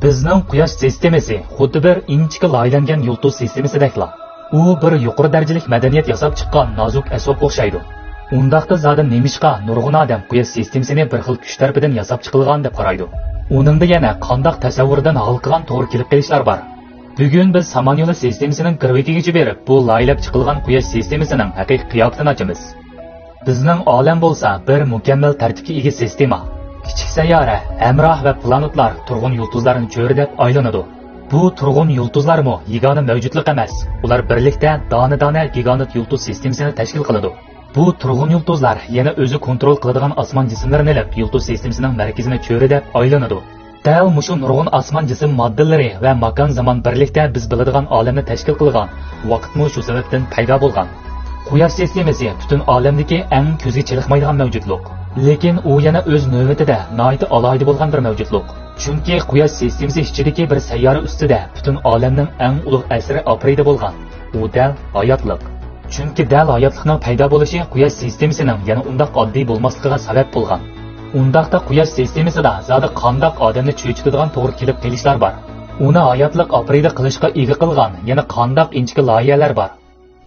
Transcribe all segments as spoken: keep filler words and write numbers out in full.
بىزنىڭ قۇياش سىستېمىسى خۇددى بىر ئىنچىكە لايىھەلەنگەن يۇلتۇز سىستېمىسىدەكلا. ئۇ بىر يۇقىرى دەرىجىلىك مەدەنىيەت ياساپ چىققان نازۇك ئەسۋابقا ئوخشايدۇ. ئۇنداقتا زادى نېمىشقا نۇرغۇن ئادەم قۇياش سىستېمىسىنى بىر خىل كۈچ تەرىپىدىن ياساپ چىقىلغان دەپ قارايدۇ؟ ئۇنىڭدا يەنە قانداق تەسەۋۋۇردىن ھالقىغان توغرا كېلىپ قېلىشلار بار؟ بۈگۈن بىز سامانيولى سىستېمىسىنىڭ گىرۋىكىگىچە بېرىپ، بۇ لايىھەلەپ چىقىلغان قۇياش سىستېمىسىنىڭ ھەقىقىي قىياپىتىنى ئاچىمىز. بىزنىڭ ئالەم بولسا بىر مۇكەممەل تەرتىپكە ئىگە سىستېما. كىچىك سەييارە، ھەمراھ ۋە پلانېتلار تۇرغۇن يۇلتۇزلارنى چۆرىدەپ ئايلىنىدۇ. بۇ تۇرغۇن يۇلتۇزلارمۇ يېگانە مەۋجۇتلۇق ئەمەس، ئۇلار بىرلىكتە دانە-دانە گىگانت يۇلتۇز سىستېمىسىنى تەشكىل قىلىدۇ. بۇ تۇرغۇن يۇلتۇزلار يەنە ئۆزى كونترول قىلىدىغان ئاسمان جىسىملىرىنى ئېلىپ، يۇلتۇز سىستېمىسىنىڭ مەركىزىنى چۆرىدەپ ئايلىنىدۇ. دەل مۇشۇ نۇرغۇن ئاسمان جىسىم ماددىلىرى ۋە ماكان-زامان بىرلىكتە بىز بىلىدىغان ئالەمنى تەشكىل قىلغان ۋاقىتمۇ شۇ سەۋەبتىن پەيدا بولغان. قۇياش سىستېمىسى پۈتۈن ئالەمدىكى ئەڭ كۆزگە چېلىقمايدىغان مەۋجۇتلۇق. لېكىن ئۇ يەنە ئۆز نۆۋىتىدە ناھايىتى ئالاھىدە بولغان بىر مەۋجۇتلۇق. چۈنكى قۇياش سىستېمىسى ئىچىدىكى بىر سەييارە ئۈستىدە پۈتۈن ئالەمنىڭ ئەڭ ئۇلۇغ ئەسىرى ئاپىرىدە بولغان. ئۇ دەل ھاياتلىق. چۈنكى دەل ھاياتلىقنىڭ پەيدا بولۇشى قۇياش سىستېمىسىنىڭ يەنە ئۇنداق ئاددىي بولماسلىقىغا سەۋەب بولغان. ئۇنداقتا قۇياش سىستېمىسىدا زادى قانداق ئادەمنى چۆچۈتىدىغان توغرا كېلىپ قېلىشلار بار؟ ئۇنى ھاياتلىق ئاپىرىدە قىلىشقا ئىگە قىلغان يەنە قانداق ئىنچىكە لايىھەلەر بار؟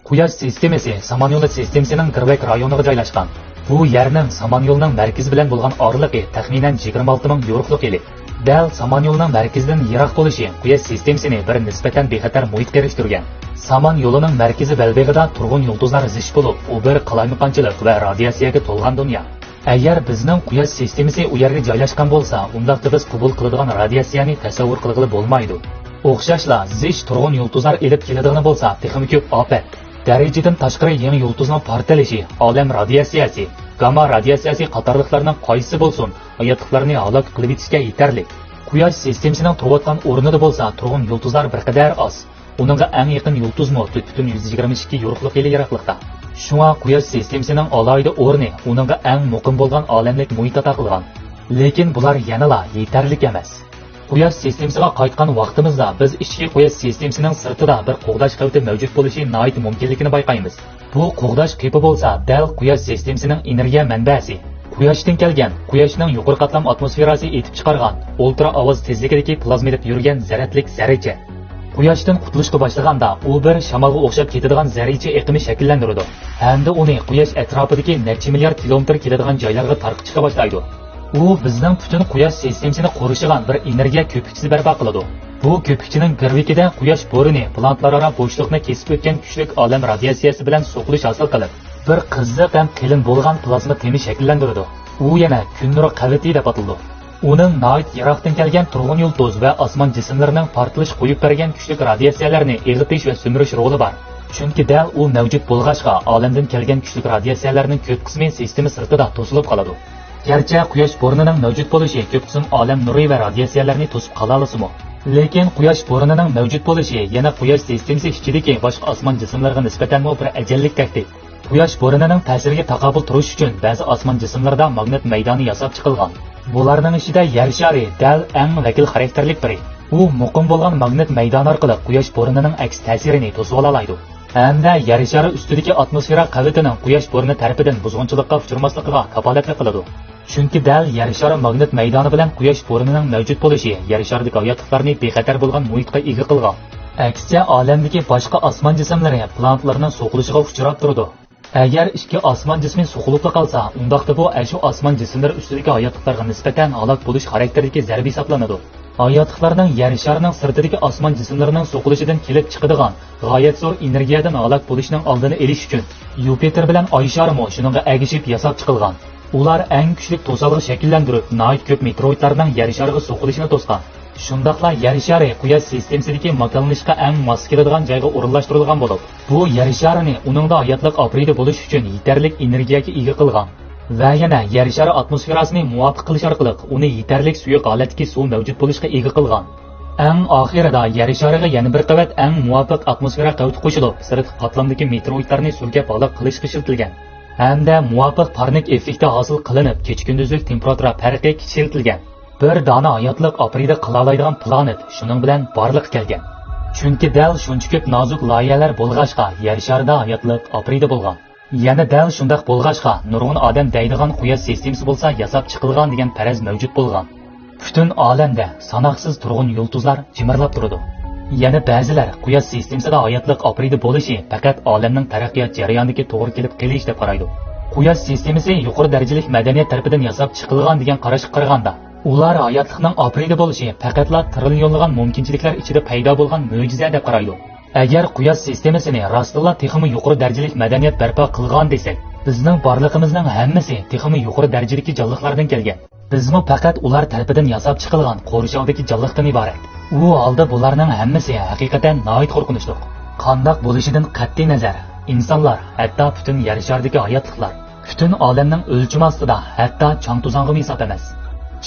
قۇياش سىستېمىسى سامانيولى سىستېمىسىنىڭ گىرۋەك رايونىغا جايلاشقان. بۇ يەرنىڭ سامانيولىنىڭ مەركىزى بىلەن بولغان ئارىلىقى تەخمىنەن يىگىرمە ئالتە مىڭ يورۇقلۇق يىلى. دەل سامانيولنىڭ مەركىزىدىن يىراق بولۇشى قۇياش سىستېمىسىنى بىر نىسبەتەن بىخەتەر مۇھىتقا ئېرىشتۈرگەن. سامانيولىنىڭ مەركىزى بەلبېغىدا تۇرغۇن يۇلتۇزلار زىچ بولۇپ، ئۇ بىر قالايمىقانچىلىق ۋە رادىياتسىيەگە تولغان دۇنيا. ئەگەر بىزنىڭ قۇياش سىستېمىسى ئۇ يەرگە جايلاشقان بولسا، ئۇنداقتا بىز قوبۇل قىلىدىغان رادىياتسىيەنى تەسەۋۋۇر قىلغىلى بولمايدۇ. ئوخشاشلا، زىچ تۇرغۇن يۇلتۇزلار ئېلىپ كېلىدىغىنى بولسا، تېخىمۇ كۆپ ئاپەت. دەرىجىدىن تاشقىرى يېڭى يۇلتۇزنىڭ پارتلىشى، ئالەم رادىياتسىيەسى، گامما رادىياتسىيەسى قاتارلىقلارنىڭ قايسىسى بولسۇن، ھاياتلىقلارنى ھالاك قىلىۋېتىشكە يېتەرلىك. قۇياش سىستېمىسىنىڭ تۇرۇۋاتقان ئورنىدا بولسا تۇرغۇن يۇلتۇزلار بىر قەدەر ئاز. ئۇنىڭغا ئەڭ يېقىن يۇلتۇزمۇ تۆت پۈتۈن يۈز يىگىرمە ئىككى يورۇقلۇق يىلى يىراقلىقتا. شۇڭا قۇياش سىستېمىسىنىڭ ئالاھىدە ئورنى ئۇنىڭغا ئەڭ مۇقىم بولغان ئالەملىك مۇھىت ئاتا قىلغان. لېكىن بۇلار يەنىلا يېتەرلىك ئەمەس. قۇياش سىستېمىسىغا قايتقان ۋاقتىمىزدا بىز ئىچكى قۇياش سىستېمىسىنىڭ سىرتىدا بىر قوغداش خەۋپى مەۋجۇت بولۇشى ناھايىتى مۇمكىنلىكىنى بايقايمىز. بۇ قوغداش قېپى بولسا دەل قۇياش سىستېمىسىنىڭ ئېنېرگىيە مەنبەسى، قۇياشتىن كەلگەن، قۇياشنىڭ يۇقىرى قاتلام ئاتموسفېراسى ئېتىپ چىقارغان ئۇلترا ئاۋاز تېزلىكىدىكى پلازما ئېلىپ يۈرگەن زەرەتلىك زەررىچە. قۇياشتىن قۇتۇلۇشقا باشلىغاندا، ئۇ بىر شامالغا ئوخشاپ كېتىدىغان زەررىچە ئېقىمى شەكىللەندۈرىدۇ ھەمدە ئۇنى قۇياش ئەتراپىدىكى نەچچە مىليارد كىلومېتىر كېلىدىغان جايلارغا تارقىتىشقا باشلايدۇ. ئۇ بىزنىڭ پۈتۈن قۇياش سىستېمىسىنى قورشىغان بىر ئېنېرگىيە كۆپۈكچىسى بەرپا قىلىدۇ. بۇ كۆپۈكچىنىڭ گىرۋىكىدە قۇياش بورىنى پلانېتلار ئارا بوشلۇقنى كېسىپ ئۆتكەن كۈچلۈك ئالەم رادىياتسىيەسى بىلەن سوقۇلۇش ھاسىل قىلىپ، بىر قىزىق ھەم قېلىن بولغان پلازما تېمى شەكىللەندۈرىدۇ. ئۇ يەنە كۈن نۇرى قەۋىتى دەپ ئاتىلىدۇ. ئۇنىڭ ناھايىتى يىراقتىن كەلگەن تۇرغۇن يۇلتۇز ۋە ئاسمان جىسىملىرىنىڭ پارتلىشىپ قويۇپ بەرگەن كۈچلۈك رادىياتسىيەلەرنى ئېغىتىش ۋە سۈمۈرۈش رولى بار. چۈنكى دەل ئۇ مەۋجۇت بولغاچقا، ئالەمدىن كەلگەن كۈچلۈك رادىياتسىيەلەرنىڭ كۆپ قىسمى سىستېما سىرتىدا توسۇلۇپ قالىدۇ. گەرچە قۇياش بورىنىنىڭ مەۋجۇت بولۇشى كۆپ قىسىم ئالەم نۇرى ۋە رادىياتسىيەلەرنى توسۇپ قالالىسىمۇ، لېكىن قۇياش بورىنىنىڭ مەۋجۇت بولۇشى يەنە قۇياش سىستېمىسى ئىچىدىكى باشقا ئاسمان جىسىملىرىغا نىسبەتەنمۇ بىر ئەجەللىك تەھدىت. قۇياش بورىنىنىڭ تەسىرىگە تاقابىل تۇرۇش ئۈچۈن بەزى ئاسمان جىسىملىرىدا ماگنىت مەيدانى ياساپ چىقىلغان. بۇلارنىڭ ئىچىدە يەر شارى دەل ئەڭ ۋەكىل خاراكتېرلىك بىرى. ئۇ مۇقىم بولغان ماگنىت مەيدانى ئارقىلىق قۇياش بورىنىنىڭ ئەكس تەسىرىنى توسۇۋالالايدۇ ھەمدە يەر شارى ئۈستىدىكى ئاتموسفېرا قەۋىتىنىڭ قۇياش بورىنى تەرىپىدىن بۇزغۇنچىلىققا ئۇچرىماسلىقىغا كاپالەتلىك قىلىدۇ. چۈنكى دەل يەر شارى ماگنىت مەيدانى بىلەن قۇياش بورىنىنىڭ مەۋجۇت بولۇشى يەر شارىدىكى ھاياتلىقلارنى بىخەتەر بولغان مۇھىتقا ئىگە قىلغان. ئەكسىچە، ئالەمدىكى باشقا ئاسمان جىسىملىرى پلانېتلارنىڭ سوقۇلۇشىغا ئۇچراپ تۇرىدۇ. ئەگەر ئىككى ئاسمان جىسمى سوقۇلۇپلا قالسا، ئۇنداقتا بۇ ئاشۇ ئاسمان جىسىملىرى ئۈستىدىكى ھاياتلىقلارغا نىسبەتەن ھالاك بولۇش خاراكتېرىدىكى زەربە ھېسابلىنىدۇ. ھاياتلىقلارنىڭ يەر شارىنىڭ سىرتىدىكى ئاسمان جىسىملىرىنىڭ سوقۇلۇشىدىن كېلىپ چىقىدىغان غايەت زور ئېنېرگىيەدىن ھالاك بولۇشنىڭ ئالدىنى ئېلىش ئۈچۈن يۇپىتېر بىلەن ئاي شارىمۇ شۇنىڭغا ئەگىشىپ ياساپ چىقىلغان. ئۇلار ئەڭ كۈچلۈك توسالغۇ شەكىللەندۈرۈپ، ناھايىتى كۆپ مېتېئوروئىدلارنىڭ يەر شارىغا سوقۇلۇشىنى توسقان. شۇنداقلا يەر شارى قۇياش سىستېمىسىدىكى ماكانلىنىشقا ئەڭ ماس كېلىدىغان جايغا ئورۇنلاشتۇرۇلغان بولۇپ، بۇ يەر شارىنى ئۇنىڭدا ھاياتلىق ئاپىرىدە بولۇش ئۈچۈن يېتەرلىك ئېنېرگىيەگە ئىگە قىلغان ۋە يەنە يەر شارى ئاتموسفېراسىنى مۇۋاپىق قىلىش ئارقىلىق ئۇنى يېتەرلىك سۇيۇق ھالەتتىكى سۇ مەۋجۇت بولۇشقا ئىگە قىلغان. ئەڭ ئاخىرىدا يەر شارىغا يەنە بىر قەۋەت ئەڭ مۇۋاپىق ئاتموسفېرا قەۋىتى قوشۇلۇپ، سىرتقى قاتلامدىكى مېتېئوروئىدلارنى سۈركەپ ھالاك قىلىشقا ئىشلىتىلگەن ھەمدە مۇۋاپىق پارنىك ئېففېكتى ھاسىل قىلىنىپ، كېچە-كۈندۈزلۈك تېمپېراتۇرا پەرقى كىچىكلىتىلگەن. بىر دانە ھاياتلىق ئاپىرىدە قىلالايدىغان پلانېت شۇنىڭ بىلەن بارلىققا كەلگەن. چۈنكى دەل شۇنچە كۆپ نازۇك لايىھەلەر بولغاچقا، يەر شارىدا ھاياتلىق ئاپىرىدە بولغان. يەنە دەل شۇنداق بولغاچقا، نۇرغۇن ئادەم دەيدىغان قۇياش سىستېمىسى بولسا ياساپ چىقىلغان دېگەن پەرەز مەۋجۇت بولغان. پۈتۈن ئالەمدە ساناقسىز تۇرغۇن يۇلتۇزلار جىمىرلاپ تۇرىدۇ. يەنە بەزىلەر قۇياش سىستېمىسىدا ھاياتلىق ئاپىرىدە بولۇشى پەقەت ئالەمنىڭ تەرەققىيات جەريانىدىكى توغرا كېلىپ قېلىش دەپ قارايدۇ. قۇياش سىستېمىسى يۇقىرى دەرىجىلىك مەدەنىيەت تەرىپىدىن ياساپ چىقىلغان دېگەن قاراشقا قارىغاندا، ئۇلار ھاياتلىقنىڭ ئاپىرىدە بولۇشى پەقەتلا تىرىليونلىغان مۇمكىنچىلىكلەر ئىچىدە پەيدا بولغان مۆجىزە دەپ قارايدۇ. ئەگەر قۇياش سىستېمىسىنى راستتىنلا تېخىمۇ يۇقىرى دەرىجىلىك مەدەنىيەت بەرپا قىلغان دېسەك، بىزنىڭ بارلىقىمىزنىڭ ھەممىسى تېخىمۇ يۇقىرى دەرىجىدىكى جانلىقلاردىن كەلگەن. بىزمۇ پەقەت ئۇلار تەرىپىدىن ياساپ چىقىلغان قورشاۋدىكى جانلىقتىن ئىبارەت. ئۇ ھالدا بۇلارنىڭ ھەممىسى ھەقىقەتەن ناھايىتى قورقۇنچلۇق. قانداق بولۇشىدىن قەتئىينەزەر، ئىنسانلار، ھەتتا پۈتۈن يەر شارىدىكى ھاياتلىقلار، پۈتۈن ئالەمنىڭ ئۆلچىمى ئاستىدا، ھەتتا چاڭ-توزانغىمۇ ھېساب ئەمەس.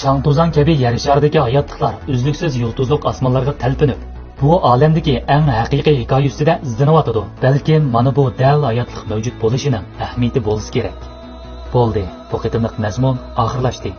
چاڭ-توزان كەبى يەر شارىدىكى ھاياتلىقلار ئۈزلۈكسىز يۇلتۇزلۇق ئاسمانلارغا تەلپۈنۈپ، بۇ ئالەمدىكى ئەڭ ھەقىقىي ھېكايە ئۈستىدە ئىزدىنىۋاتىدۇ. بەلكىم مانا بۇ دەل ھاياتلىق مەۋجۇت بولۇشىنىڭ ئەھمىيىتى بولسا كېرەك. بولدى، بۇ قېتىملىق مەزمۇن ئاخىرلاشتى.